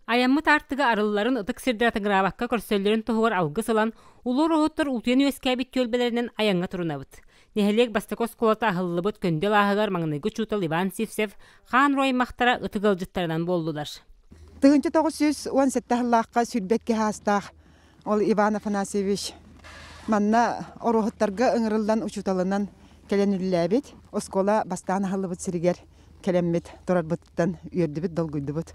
Айаммыт аартыга арылларын ытык сирдэр атыҥыраабакка көрсөллөрүн туһугар алгыс ылан, улуу уруһуттар утуйан үөскээбит түөлбэлэринэн айаҥҥа турунабыт. Нэһилиэк бастакы оскуолата аһыллыбыт Көндө алааһыгар маҥнайгы учуутал Иван Сивцев хаан рой аймахтара ытык ыалдьыттарынан буоллулар. 1917 сыллаахха сүүрбэкки саастаах ол Иван Афанасьевич манна оруоһуттарга ыҥырыллан учууталынан кэлэн үлэлээбит. Оскуола бастаан аһыллыбыт сиригэр кэлэммит турарбыттан үөрдүбүт, долгуйдубут.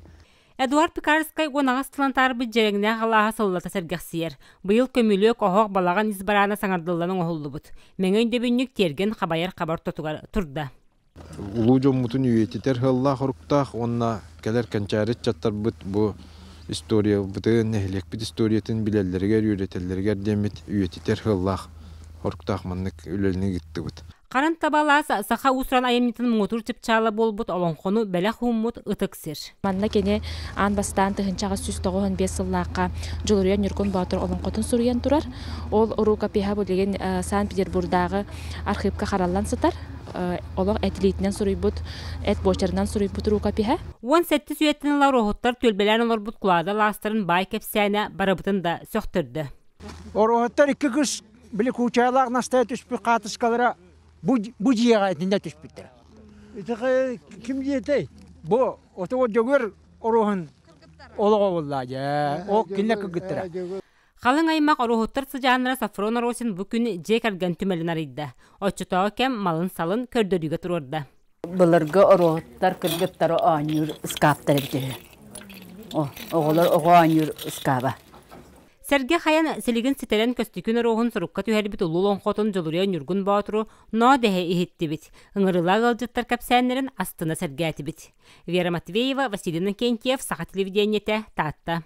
Эдуард Пекарскай 18 сылын таарбыт дьэрэҥнээх алааһа сыллата сэргэхсийэр. Быйыл көмүлүөк оһох балаҕан ис бараана саҥардыллан оҥоһуллубут. Мэҥэ өйдөбүнньүк тиэргэн хабайар хабар ортотугар турда. Улуу дьоммутун үйэтитэр сыаллаах-соруктаах уонна кэлэр кэнчээри ыччаттарбыт бу историябытын, нэһилиэкпит историятын билэллэригэр, үөрэтэллэригэр диэммит үйэтитэр сыаллаах-соруктаах маннык үлэни ыыттыбыт. Харан табалаас саха уус-уран айымньытын муҥутуур чыпчаала буолбут олоҥхону бэлэх ууммут ытык сир. Манна кини аан бастаан 1895 сыллаахха Дьулуруйан Ньургун Боотур олоҥхотун суруйан турар. Ол рукопиһа билигин Санкт-Петербурдааҕы архыыпка хараллан сытар. Олох этилиитинэн суруйбут, эт буочарынан суруйбут рукопиһа. 17 үйэттэн ыла роһуттар түөлбэлээн олорбут кулаада алаастарын баай кэпсээнэ барыбытын да сөхтөрдө. Ороһуттар икки кыс били куучайлаах настайа түспүт хаатыскалара бу бу дьиэҕэ итиннэ түспүттэрэ. Ити ким дьиэтэй? Бу отого Дьөгүөр оруоһун олоҕо буолла дьэ. Ол кинилэр кыргыттара. Халыҥ аймах оруоһуттар сыдьааннара Софрон Оросин бу күн дьиэ кэргэн түмэлин арыйда. Оччотооҕу кэм малын-салын көрдөрүүгэ туруорда. Былыргы оруоһуттар кыргыттары оонньуур ыскааптар эбит үһү. Оҕолор оҕо оонньуур ыскааба. Сэргэ хайан силигин ситэрэн Көстөкүүн оруоһун сурукка түһэрбит улуу олоҥхотун Дьулуруйа Ньургун Боотуру ноо дэһэ иһиттибит. Ыҥырыылаах ыалдьыттар кэпсээннэрин астына сэргээтибит. Вера Матвеева, Василий Иннокентьев, Саха телевидениетэ, Таатта.